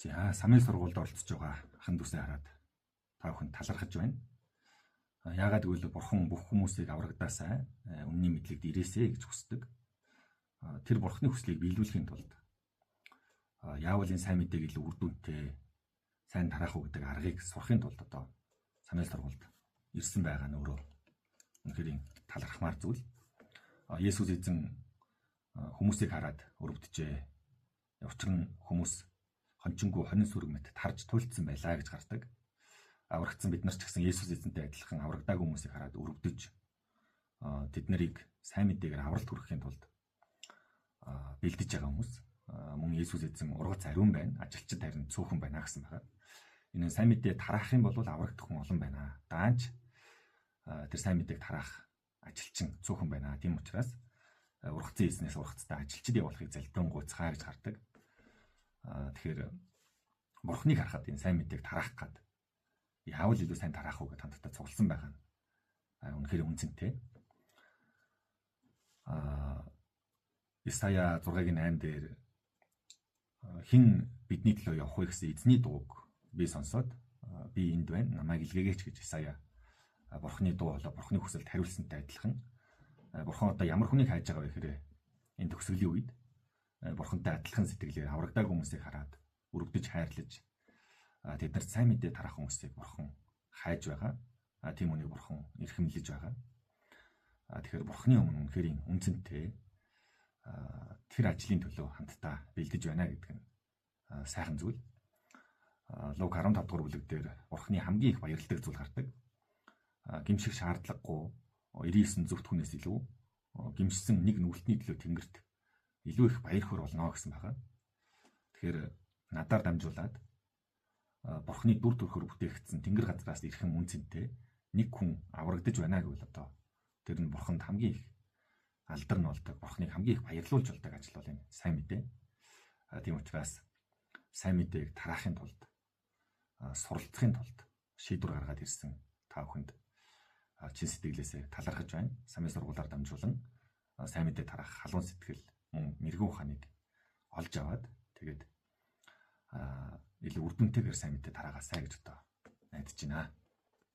За, самын сургуульд оролцож байгаа ахын дүүсээ хараад та бүхэн талархаж байна. Яагаад гэвэл бурхан бүх хүмүүсийг аврагдаасай, үнний мэдлэгт ирээсэй гэж хүсдэг. Тэр бурханы хүслийг биелүүлэхийн тулд яавал энэ сайн мэдээг илүү үр дүнтэй сайн тараах уу гэдэг аргыг сурахын тулд одоо самын сургуульд ирсэн байгаа нь өөрөө үнэхээр талархмаар зүйл. Есүс эзэн хүмүүсийг хараад өрөвдөжээ. Учир нь хүмүүс хончингүү хонин сүрэг мэт тарж туйлдсан байлаа гэж гардаг. Аврагдсан бид нар ч гэсэн Есүс эзэнтэй адилхан аврагдаагүй хүмүүсийг хараад өрөвдөж, тэд нарыг сайн мэдээгээр авралт хүрэхийн тулд бэлдэж байгаа хүмүүс. Мөн Есүс эзэн ургац ариун байна, ажилчид харин цөөхөн байна гэсэн байгаа. Энэ нь сайн мэдээ тараах юм бол аврагдах хүн олон байна. Даанч тэр сайн мэдээг тараах ажилчин цөөхөн байна. Тийм учраас ургацын эзнээс ургацтай ажилчид явуулахыг залбирэн гуйцгаа гэж гардаг. Тэгэхээр бурхныг харахад энэ сайн мэдээг тараах гад яавал илүү сайн тараах уу гэж хамтдаа цугласан байгаа нь үнэхээр үнцэнтэй. Исая 6-гийн 8 дээр хэн бидний төлөө явах вэ гэсэн эзний дууг би сонсоод би энд байна, намайг илгээгээч гэж Исая бурхны дуу хоолой, бурхны хүсэлд хариулсантай адилхан бурхан одоо ямар хүнийг хайж байгаа вэ гэхээр энэ төгсгөлийн үед бурхантай адилхан сэтгэлээр аврагдаагүй хүмүүсийг хараад өрөвдөж хайрлаж тэднэрт сайн мэдээ тараах хүмүүсийг бурхан хайж байгаа. Тийм үнийг бурхан эрхэмлэж байгаа. Тэгэхээр бурханы өмнө үнэхээр үнцэнтэй тэр ажлын төлөө хамтдаа бэлдэж байна гэдэг нь сайхан зүйл. Лук 15 дугаар бүлэг дээр бурханы хамгийн их баярладаг зүйл гардаг. Гэмших шаардлагагүй 99 зөвхт хүнээс илүү гэмшсэн нэг нүгэлтний төлөө тэнгэрт илүү их баяр хөөр болно гэсэн байгаа. Тэгэхээр надаар дамжуулаад бурхны дүр төрхөөр бүтээгдсэн тэнгэр газраас ирхэн үн цэнтэй нэг хүн аврагдаж байна гэвэл одоо тэр нь бурханд хамгийн их алдар нь болдог, бурхныг хамгийн их баярлуулж болдог ажил бол энэ сайн мэдээ. Тийм учраас сайн мэдээг тараахын тулд, суралцахын тулд шийдвэр гаргаад ирсэн та бүхэнд чин сэтгэлээсээ талархаж байна. Самын сургуулиар дамжуулан сайн мэдээ тараах халуун сэтгэл мөн мэрэгэн ухааныг олж аваад тэгээд илүү үр дүнтэйгээр сайн мэдээ тараагаасай гэж одоо найдаж байна.